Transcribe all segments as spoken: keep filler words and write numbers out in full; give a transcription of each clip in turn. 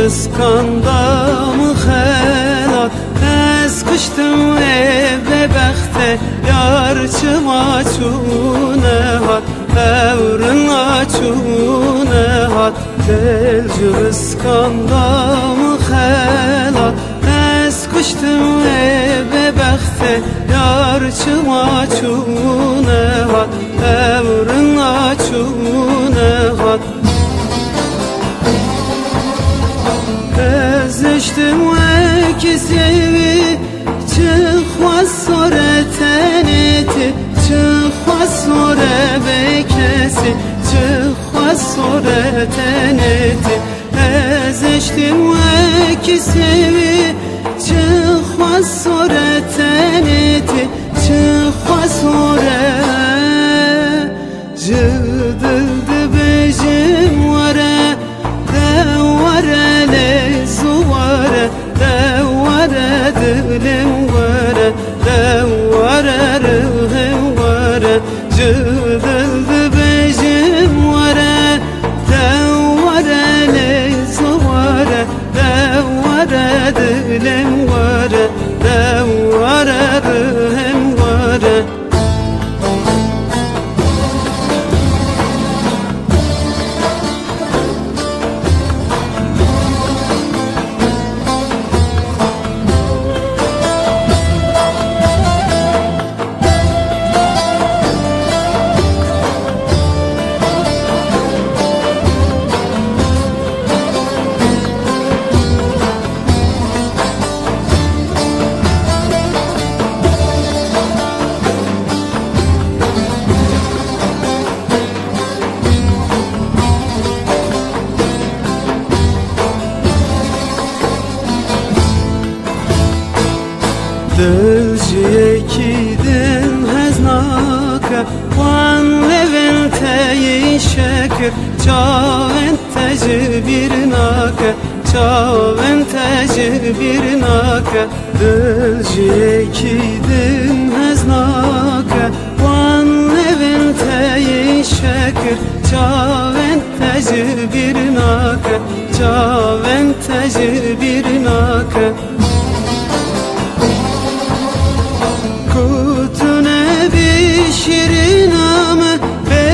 Skanda min xelat, ez kuştim wê bêbextê, yar çima çûne hat, ewrin naçûne hat. Dil ji skanda min xelat, ez kuştim wê bêbextê, yar çima çûne hat, ewrin naçûne hat. Ez eştim wekî sêwî, çi xwest sore tenê tê, çi xwest sore bêkesî, çi xwest sore tenê tê. Ez eştim wekî sêwî, çi xwest sore tenê tê, çi xwest sore. Ji dil dibêjim were, de were lê ziware, de were dilim were, de were rihim were. Ji dil dibêjim were, de were lê ziware, de were dilim were, de were rihim were. Dil ji yekî din hez nake, wan levên te yî şekir, çavên te ji bîr nake, çavên te ji bîr nake. Dil ji yekî din hez nake, wan levên te yî şekir, çavên te ji bîr nake, çavên te ji bîr nake. Ku tu nebî şîrîna min, bê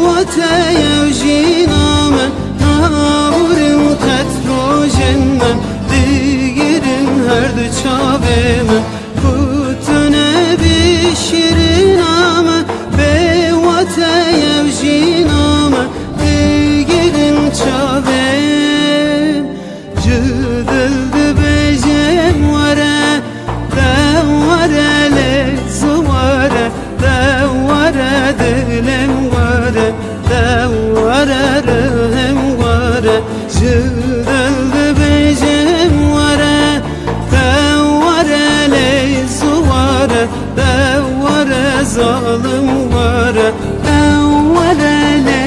we te yew jîna min, naborin qet rojên min, digirin her du çavê min. Ku tu nebî şîrîna min, bê we te yew jîna min, digirin çavên. Ji dil dibêjim were, de were lê ziware, de were dilim were, de were rihim were. Ji dil dibêjim were, de were lê ziware, de were zalim were, de were lê.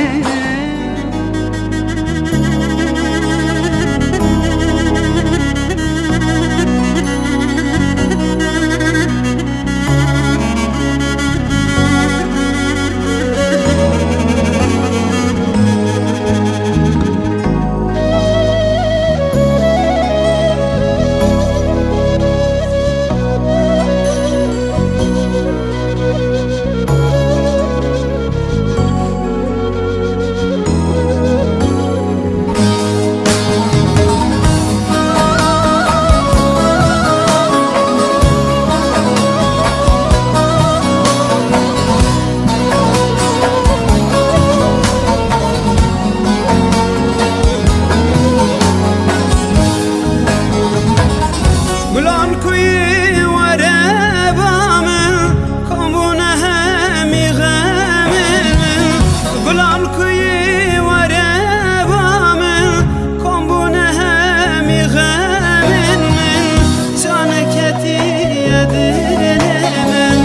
Gulan kuyî were ba min, kom bûne hemî xemên min. Gulan kuyî were ba min, kom bûne hemî xemên min. Şaneketiye dilê min,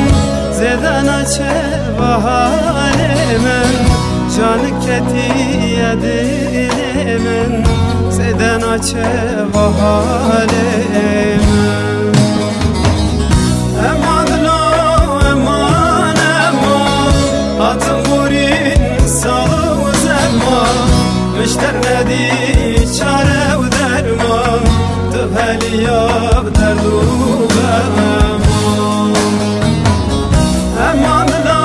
zêde naçe va halê min. Şaneketiye dilê min, zêde naçe va halê min. Ema dilo, eman, eman, hatim borîn sal û zeman, min ji te re nedî çare û derman. Derd û xema. Eman la,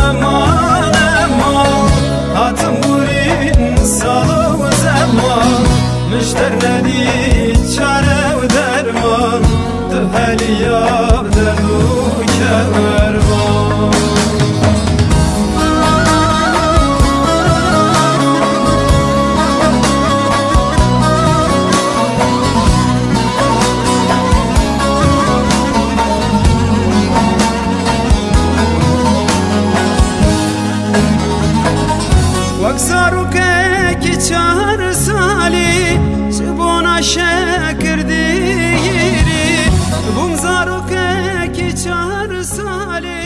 eman, eman. Hatim burîn sal û zeman. Min ji te re nedît çare û derman. Tu heliya derd û kervan. Wek zarokekî çar salî, ji bona şekir digirî. Bûm zarokekî çar salî,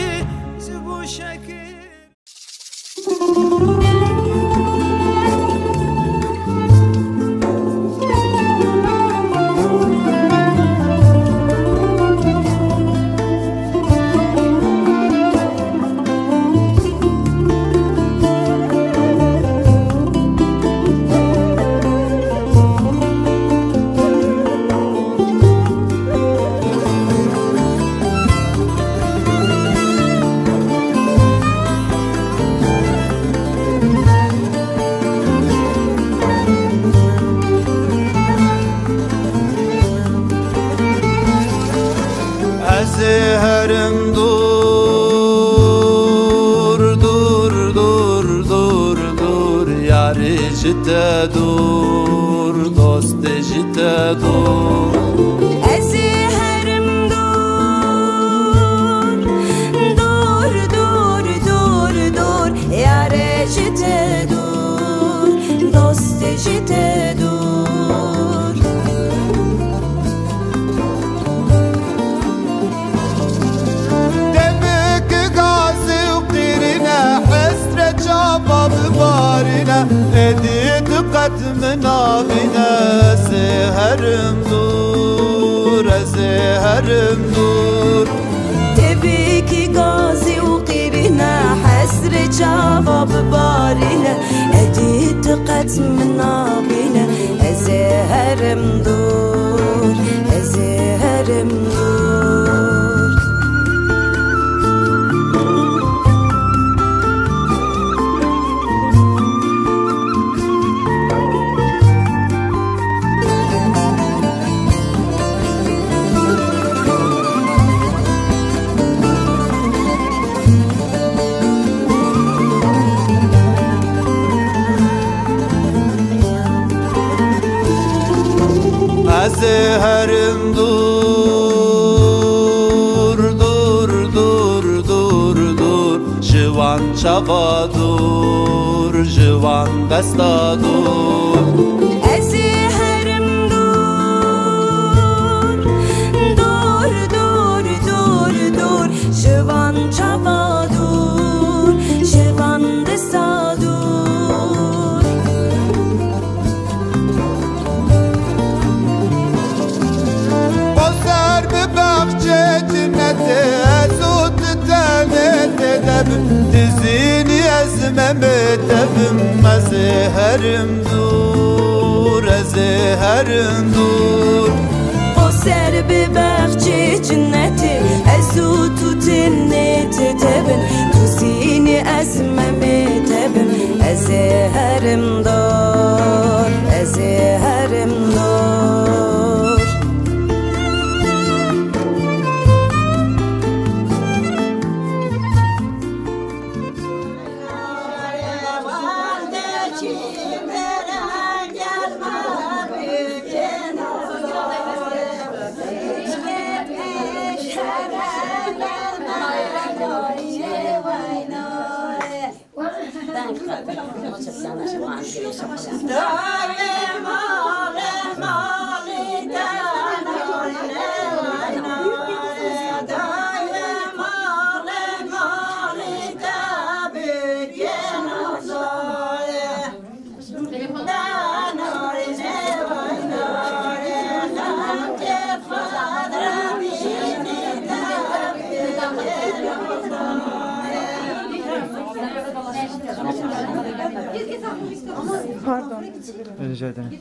ji bo şekir. Ez ê herim dûr, dûr, dûr, dûr, dûr, yarê ji te dûr, dostê ji te dûr. Ez ê herim dûr, dûr, dûr, dûr, dûr, yarê ji te dûr, dostê ji te dûr. Demê ki gazî û qîrîne, hesret çava bibarîne, êdî tu qet min nabîne. Ez ê herim dûr, ez ê herim dûr. Demê ki gazî û qîrîne, hesret çava bibarîne, êdî tu qet min nabîne. Ez ê herim dûr, ez ê herim dûr. Ez ê herim dûr, dûr, dûr, dûr, dûr, ji wan çava dûr, ji wan desta dûr. Ez ê herim dûr, dûr, dûr, dûr, dûr, ji van çava dûr, ji van desta dûr. Xwe ser bi baxçê cinetê, ez û tu tenê tê de bin. Dizînî ez Memê te bim, ez ê herim dûr, ez ê herim dûr. Xwe ser bi baxçê cinetê, ez û tu tenê tê de bin. Tu zînî ez Memê te bim, ez ê herim dor, ez ê herim dor. Pardon. Rica ederim.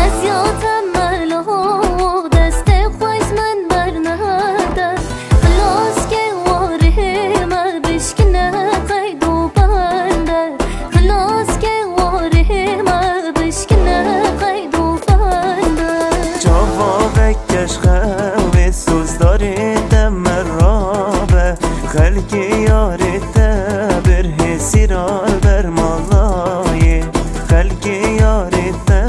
Ez ya te melo, destê xwe ji min bernede. Xilaskê warê me bişkine qeyd û bende. Xilaskê warê me bişkine qeyd û bende. Çava veke ji xewê sozdarê te me rabe. Xelkê yarê te bir hêsîra li ber malayê. Xelkê yarê te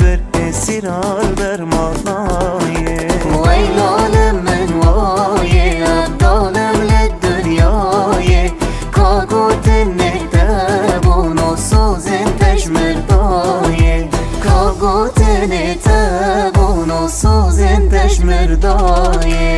bir hêsîra li ber malayê. Weyla li min wayê, ev dalim li dinyayê. Ka gotinê te bûn û sozên te ji mir dayê. Ka gotinê te bûn û sozên te ji mir dayê.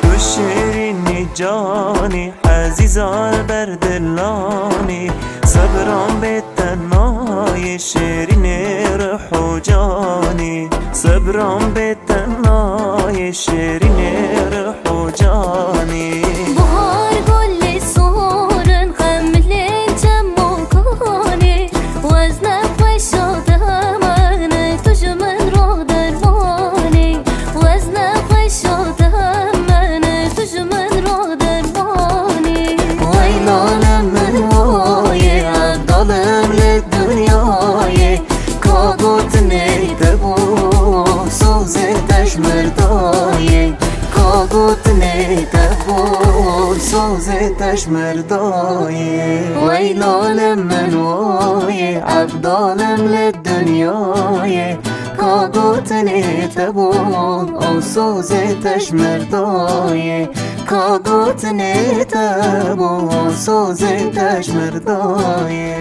Tu şêrînî canî, ezîza li ber dilanî, sebran bê te nayê, şêrînê ruh û canî, sebran bê te nayê, şêrînê ruh û canî. Buhar gulê sorin, xemilên çemokanê, wezne xweşa demene, tu ji min re dermanê, wezne xweşa demene, tu ji min re dermanê. Weyla li min wayê, ev dalim li dinyayê. Ka gotinê te bû, sozê te ji mir dayê. Ka gotinê te bû, sozê te ji mir dayê. Weyla li min wayê, ev dalim li dinyayê. Ka gotinê te bû, ew sozê te ji mir dayê. Ka gotinê te bû, ew sozê te ji mir dayê.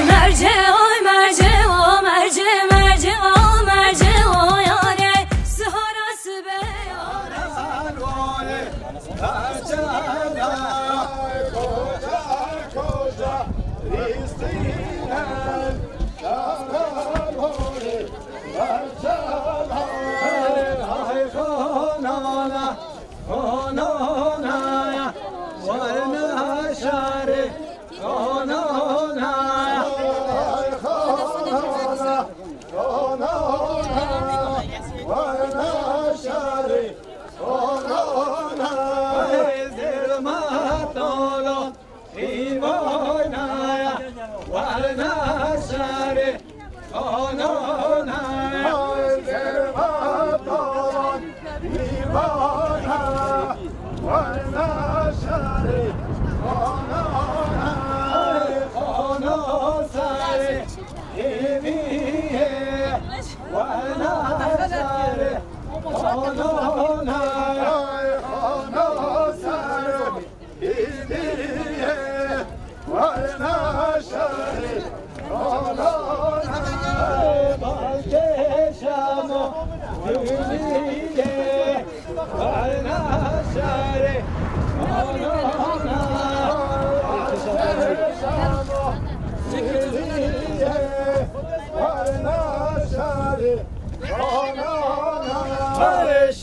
Merce, oy merce, o merce, merce, o merce, o yare, sihara sibeya.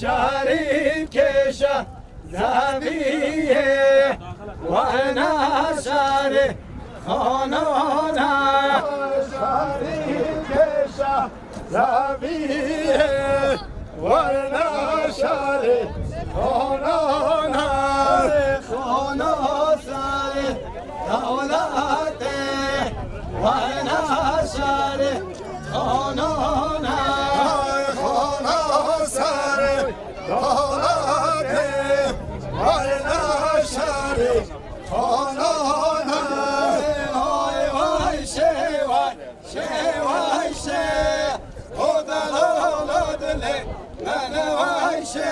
Şarî kêşa zaviyê, werna şarê xanana. Şarî kêşa zaviyê, werna şarê xanana. Xana sarê dewletê, werna şarê xanana. Xana sarê dewletê, werna şarê xanana. Vay vay şê vay, şê vay şê, o delala dilê me ne vay şê.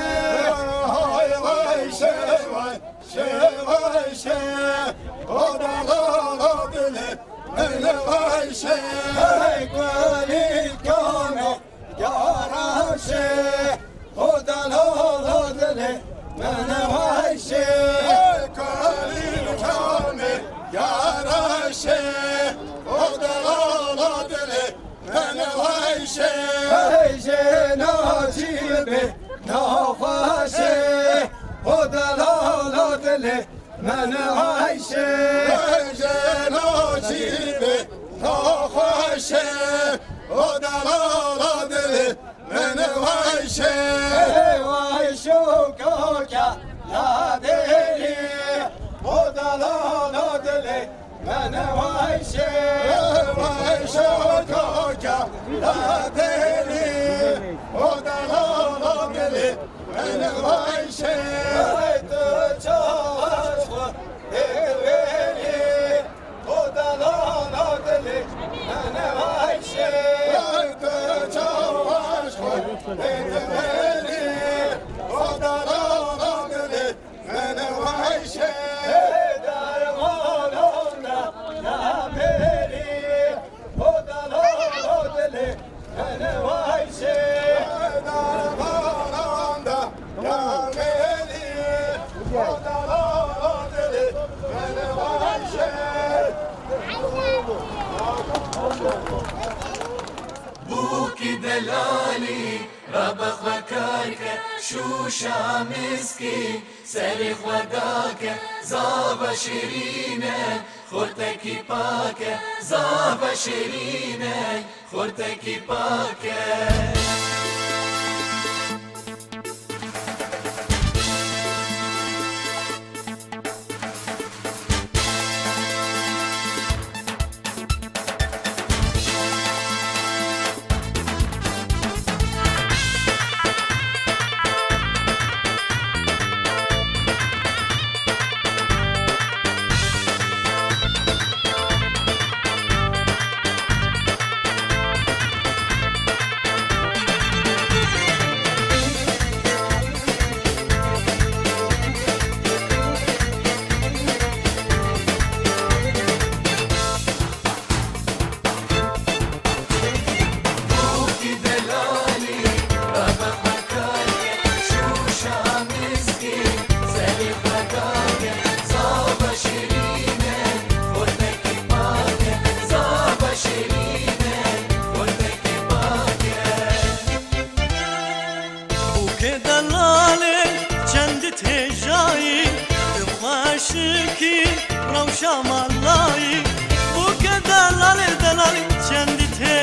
Vay vay şê vay, şê vay şê, o delala dilê me ne vay şê. Hey kulî kame, yara şê, o delala dilê me ne vay şê. Hey kulî kame, yara şê, o delala dilê me ne vay şê. Hey jêna çî bê naxweşê, o delala dilê me ne vay şê. Hey jêna çî bê naxweşê, o delala dilê me ne vay şê. Hey vay şo kaka ya dêrî, o delala dilê me ne vay şê. Vay şo kaka ya dêrî, o delala dilê me ne vay şê. Vay tu çawa xwe dêrî, o delala dilê me ne vay şê. Vay tu çawa xwe dêrî, o delala dilê me ne vay şê. Dermanan da namerî, o delala dilê me ne vay şê. Dermanan da namerî, o delala dilê me ne vay şê. Bûkî delalî, rabe xwe kar ke, şûşa miskî, serê xwe dake, zava şêrîn e, xortekî pak e, zava şêrîn e, xortekî pak e. Şikî rewşa malayî bûke delalê delalî çendî tê